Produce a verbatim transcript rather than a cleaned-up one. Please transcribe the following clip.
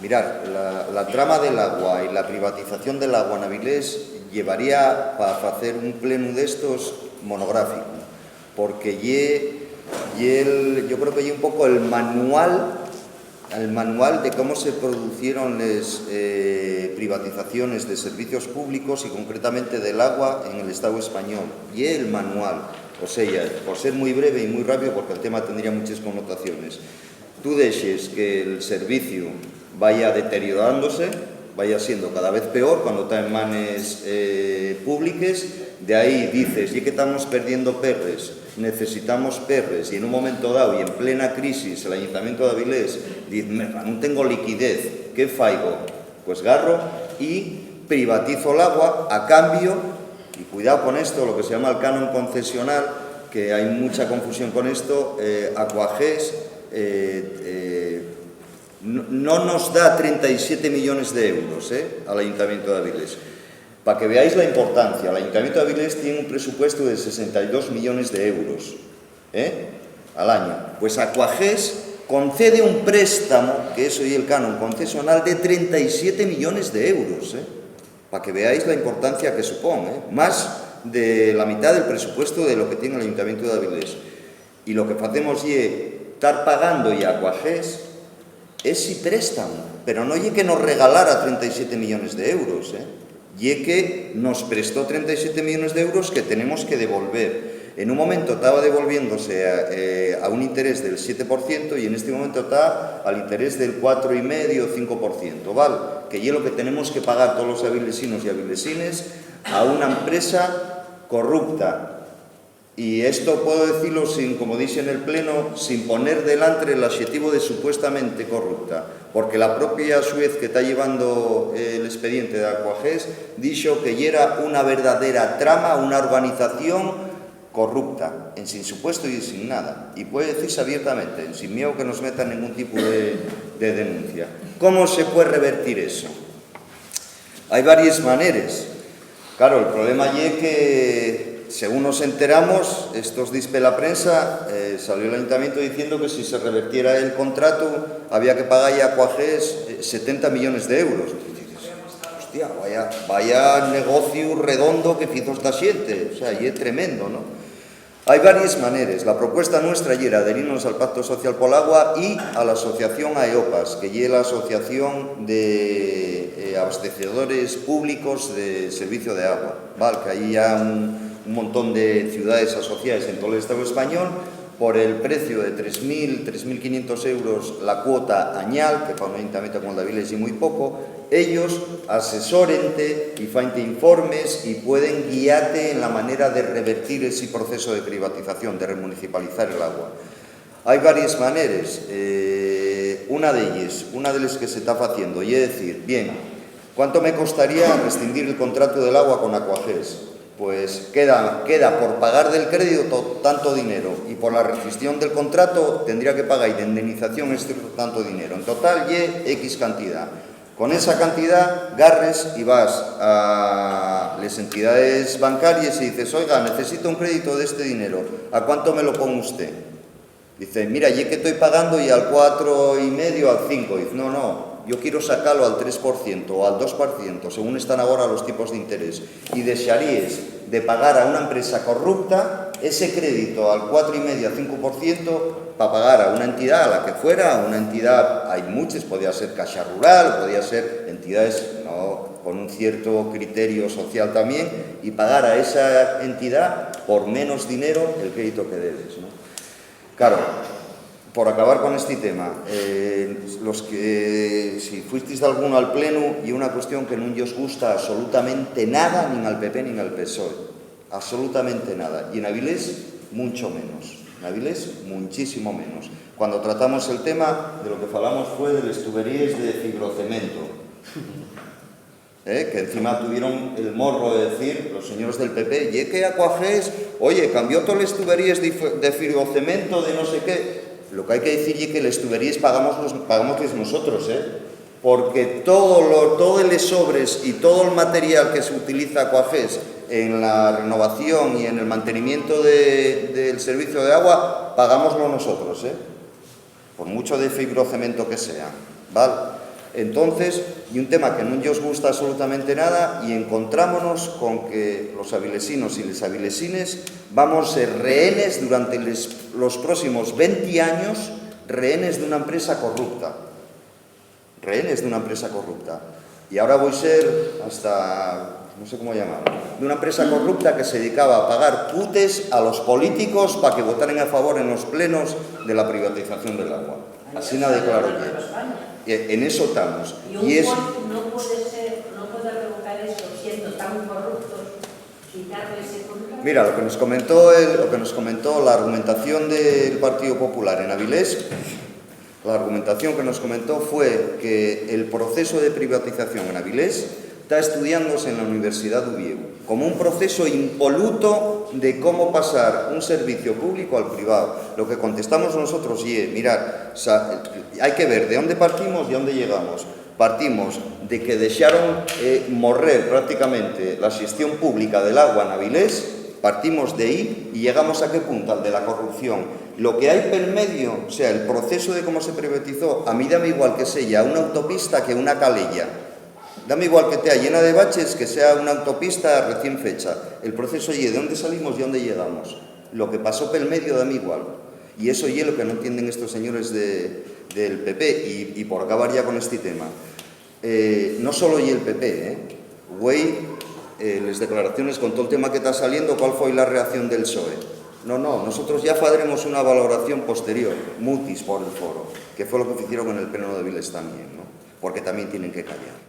Mirá, la, la trama del agua y la privatización del agua en Avilés llevaría pa facer un plenu d'estos monográfico, porque ye, ye el, yo creo que ye un poco el manual, el manual de cómo se producieron les, eh, privatizaciones de servicios públicos y concretamente del agua en el Estado español. Ye el manual, o sea, por ser muy breve y muy rápido, porque el tema tendría muchas connotaciones. Tú dexes que el servicio vaya deteriorándose, vaya siendo cada vez peor cuando ta en manes, eh, públiques, de ahí dices, ye que tamos perdiendo perres, necesitamos perres, y en un momento dao, y en plena crisis, el Ayuntamiento de Avilés diz, "Merra, nun tengo liquidez, ¿qué faigo?". Pues garro y privatizo l'agua a cambio, y cuidao con esto, lo que se llama el canon concesional, que hai mucha confusión con esto, eh, Aquagés, eh, eh, no, no nos da trenta y siete millones de euros, eh, al Ayuntamiento de Avilés. Pa que veáis la importancia, el Ayuntamiento de Avilés tiene un presupuesto de sesenta y dos millones de euros, eh, al año. Pues Aquagés concede un préstamo, que eso ye el canon concesional, de trenta y siete millones de euros, eh, pa que veáis la importancia que supón, eh, más de la mitad del presupuesto de lo que tiene el Ayuntamiento de Avilés. Y lo que facemos ye tar pagando y Aquagés esi préstamo, pero no ye que nos regalara trenta y siete millones de euros, eh. Ye que nos prestó trenta y siete millones de euros que tenemos que devolver. En un momento taba devolviéndose a, eh, a un interés del siete por ciento y en este momento ta al interés del cuatro y medio, cinco por ciento, ¿val? Que ye lo que tenemos que pagar todos los avilesinos y avilesines a una empresa corrupta. Y esto puedo decirlo sin, como dije en el pleno, sin poner delantre el adxetivo de supuestamente corrupta, porque la propia xuez que ta llevando, eh, el expediente de Aquagés dixo que yera una verdadera trama, una organización corrupta, ensin supuesto y sin nada. Y puede decirse abiertamente, ensin mieu que nos metan ningún tipo de, de denuncia. ¿Cómo se puede revertir eso? Hai varias maneres. Claro, el problema ye que, según nos enteramos, estos díes pela prensa, eh, salió el ayuntamiento diciendo que si se revertiera el contrato había que pagar a Aquagés, eh, setenta millones de euros. Dices, "Hostia, vaya, vaya negociu redondo que fizo esta xente". O sea, ye tremendo, ¿no? Hai varias maneres. La propuesta nuestra yera adherirnos al Pacto Social pol Agua y a la asociación AEOPAS, que ye la Asociación de, eh, Abastecedores Públicos de Servicio de Agua, ¿val? Que hai ya un, un montón de ciudades asociaes en todo el Estado español. Por el precio de tres mil, tres mil quinientos euros la cuota añal, que pa un ayuntamiento como el d'Avilés ye mui poco, ellos asesórente y faente informes y pueden guiate en la manera de revertir esi proceso de privatización, de remunicipalizar el agua. Hai varias maneres. Eh, una d'elles, una de les que se ta faciendo, ye decir, bien, ¿cuánto me costaría rescindir el contrato del agua con Aquagés? Pues queda, queda por pagar del crédito tanto dinero y por la rescisión del contrato tendría que pagar de indemnización este tanto dinero. En total ye X cantidad. Con esa cantidá garres y vas a les entidades bancaries y dices, "Oiga, necesito un crédito de este dinero, ¿a cuánto me lo pone usted?". Dice, "Mira, ye que estoy pagando y al cuatro y medio, al cinco". Dice, "No, no, yo quiero sacarlo al tres por ciento o al dos por ciento, según están ahora los tipos de interés". Y dexaríes de pagar a una empresa corrupta ese crédito al cuatro y medio, cinco por ciento, pa pagar a una entidá, a la que fuera, a una entidá, hai muchas, podía ser Caixa Rural, podía ser entidades, ¿no?, con un cierto criterio social también, y pagar a esa entidá por menos dinero el crédito que debes, ¿no? Claro, por acabar con este tema, eh, los que, si fuisteis d'algún al plenu, ye una cuestión que nun yos gusta absolutamente nada, nin al P P nin al PSOE. Absolutamente nada. Y en Avilés, muncho menos. En Avilés, munchísimo menos. Cuando tratamos el tema, de lo que falamos fue de les tuberíes de fibrocemento. ¿Eh? Que encima tuvieron el morro de decir los señores del P P, "Ye que Aquagés, oye, cambió todas las tuberías de, de fibrocemento, de no sé qué". Lo que hay que decir ye que les tuberías pagamos los, pagámosles nosotros, ¿eh? Porque todo lo, todos les sobres y todo el material que se utiliza Aquagés en la renovación y en el mantenimiento de, del servicio de agua, pagámoslo nosotros, ¿eh? Por mucho de fibrocemento que sea, ¿val? Entonces, y un tema que nun yos gusta absolutamente nada, y encontrámonos con que los avilesinos y les avilesines vamos ser rehenes durante les, los próximos venti años, rehenes d'una empresa corrupta. Rehenes d'una empresa corrupta. Y ahora voi ser hasta, no sé cómo llamarlo, d'una empresa corrupta que se dedicaba a pagar putes a los políticos pa que votaren a favor en los plenos de la privatización del agua. Asina de claro ye. E, en eso tamos. Y un Y es juez no puede ser, no puede revocar eso siendo tan corruptos, quitarle ese contrato. Mira, lo que nos comentó el, lo que nos comentó la argumentación del Partido Popular en Avilés, la argumentación que nos comentó fue que el proceso de privatización en Avilés está estudiándose en la Universidad de Oviedo como un proceso impoluto de cómo pasar un servicio público al privado. Lo que contestamos nosotros ye, mirad, sa-, hay que ver de dónde partimos y a dónde llegamos. Partimos de que dejaron, eh, morrer prácticamente la xestión pública del agua en Avilés, partimos de ahí y llegamos a qué punto, al de la corrupción. Lo que hay pel medio, o sea, el proceso de cómo se privatizó, a mí dame igual que sea una autopista que una calella. Dame igual que tea llena de baches que sea una autopista recién fecha. El proceso ye de dónde salimos y a dónde llegamos. Lo que pasó pel medio dame igual. Y eso ye lo que no entienden estos señores de, del P P. Y, y por acabar ya con este tema, eh, no solo ye el P P, eh. Güei, eh, les declaraciones con todo el tema que ta saliendo, ¿cuál foi la reacción del PSOE? No, no, nosotros ya fadremos una valoración posterior, mutis por el foro, que fue lo que hicieron en el pleno de Avilés también, ¿no? Porque también tienen que callar.